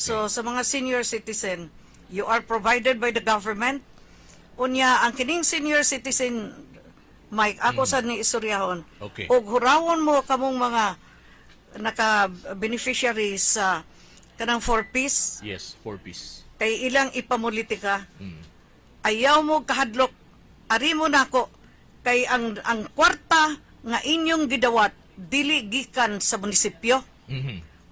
So sa mga senior citizen, you are provided by the government. Unya ang kining senior citizen, Mike, ako sa ni istoryahon. Og hurawon mo kamong mga naka beneficiary sa kanang 4Ps Yes, 4Ps. Kay ilang ipamulitika. Ayaw mo kahadlok, ari mo nako kay ang kwarta nga inyong gidawat dili gikan sa munisipyo.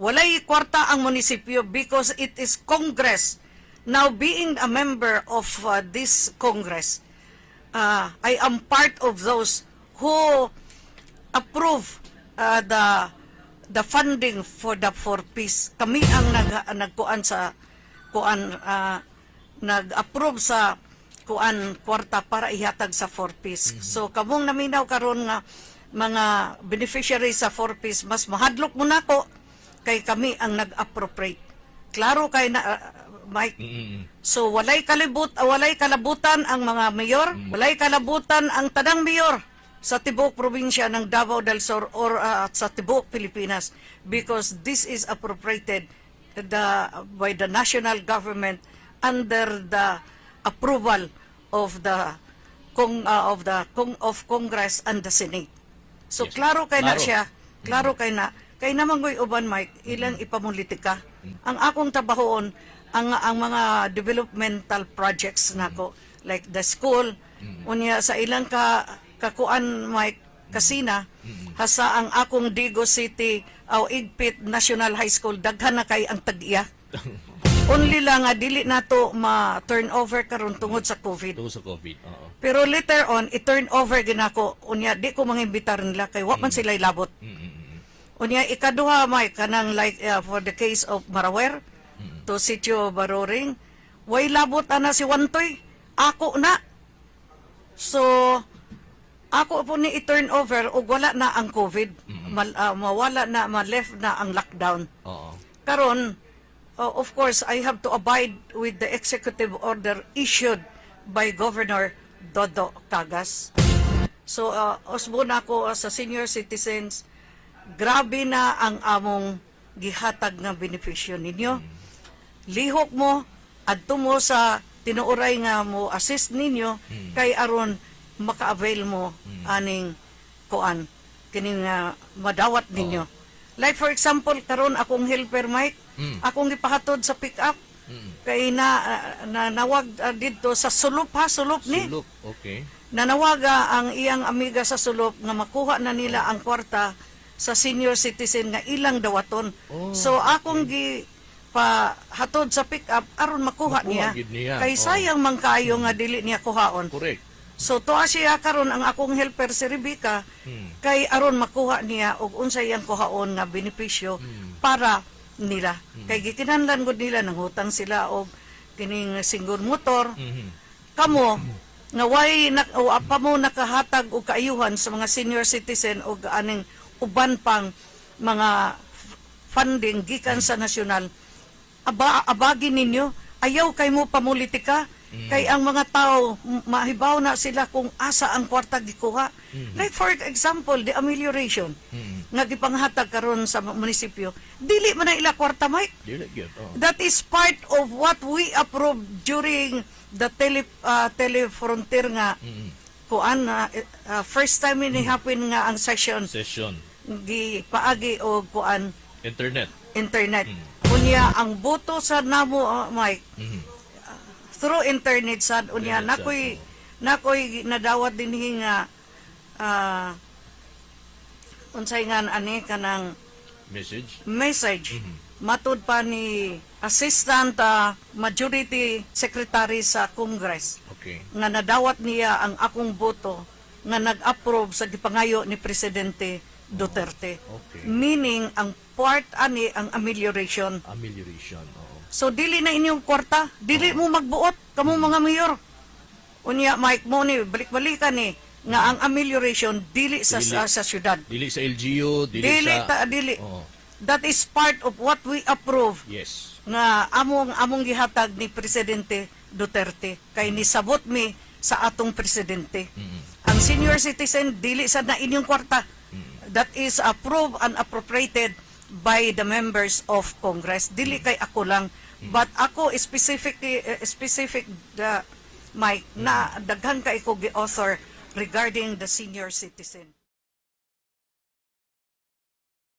Walay kwarta ang munisipyo because it is Congress. Now, being a member of this Congress, I am part of those who approve the funding for the 4Ps. Kami ang nagkuan sa kuan, nag-approve sa kuan, kwarta para ihatag sa 4Ps. So kamong naminaw karon nga mga beneficiary sa 4Ps, mas mahadlok mo nako kay kami ang nag-appropriate. Klaro kay na, Mike. So walay kalabutan ang mga mayor, walay kalabutan ang tanang mayor sa tibuok probinsya ng Davao del Sur or sa tibuok Pilipinas because this is appropriated the by the national government under the approval of the of Congress and the Senate. So klaro kay na siya, klaro kay na. Kay naman goy uban, Mike, ilang ipamulitika. Ang akong trabahoon ang mga developmental projects nako like the school, unya sa ilang ka kakuan, Mike, kasina hasa ang akong Digos City aw Igpit National High School, daghan na kay ang tag-iya. Only lang nga dili nato ma turn over karon tungod sa COVID. Tungkol sa COVID. Oo. Pero later on, i-turn over ginako. Unya, di ko mangimbitar nila kay wa man sila ilabot. Unya, ikaduha, Mike, kanang like for the case of Marawer to Sitio Baroring, way labot ana si Wantoy. Ako na. So, ako po ni i-turn over ug wala na ang COVID. Mawala na, ma-left na ang lockdown. Karon, of course, I have to abide with the executive order issued by Governor Dodo Cagas. So, usbo na ako sa senior citizens, grabe na ang among gihatag nga benepisyo ninyo. Lihok mo, adto mo sa tinuoray nga mo assist ninyo kay aron maka-avail mo aning kuan kining madawat ninyo. Like for example, karon akong helper, Mike, akong gipahatod sa pick up kay na nawag didto sa Sulop ha, Sulop ni. Sulop. Okay. Nanawaga ang iyang amiga sa Sulop nga makuha na nila ang kwarta sa senior citizen nga ilang dawaton. So akong gi pa hatod sa pick up aron makuha Makuha niya. Gid niya. Kay sayang man kaayo nga dili niya kuhaon. So tuwa siya karon ang akong helper si Rebecca kay aron makuha niya og unsay iyang kuhaon nga benepisyo para nila. Kay gikinahanglan gud nila, nangutang sila og kining single motor. Kamo nga way na, o pa mo nakahatag og kaayuhan sa mga senior citizen og aning uban pang mga funding gikan sa nasyonal, aba abagi ninyo, ayaw kay mo pamulitika kay ang mga tao mahibaw na sila kung asa ang kwarta gikuha. Like for example, the amelioration nga gipanghatag karon sa munisipyo, dili man na ila kwarta, Mike. Dili gyud. Oo. That is part of what we approved during the telefrontier nga kuan first time ini happen nga ang session Session. Gi paagi og kuan, Internet. Internet. Unya ang boto sa namo, Mike, through internet sad. Unya Internet sad, nakoy nadawat dinhi nga unsay nga ani kanang Message. Message matud pa ni Assistant Majority Secretary sa Congress nga nadawat niya ang akong boto nga nag-approve sa gipangayo ni Presidente Duterte. Meaning ang part ani ang amelioration. Amelioration. Oo. So dili na inyong kwarta, dili mo magbuot kamo mga mayor. Unya, Mike, mo ni balik-balikan ni nga ang amelioration dili sa Dili. sa syudad. Dili sa LGU, dili, Dili sa ta dili. That is part of what we approve nga among gihatag ni Presidente Duterte kay nisabot mi sa atong presidente. Ang senior citizen dili sa na inyong kwarta. That is approved and appropriated by the members of Congress. Dili kay ako lang, but ako specifically, specific the Mike, na daghan kay ko gi-author regarding the senior citizen.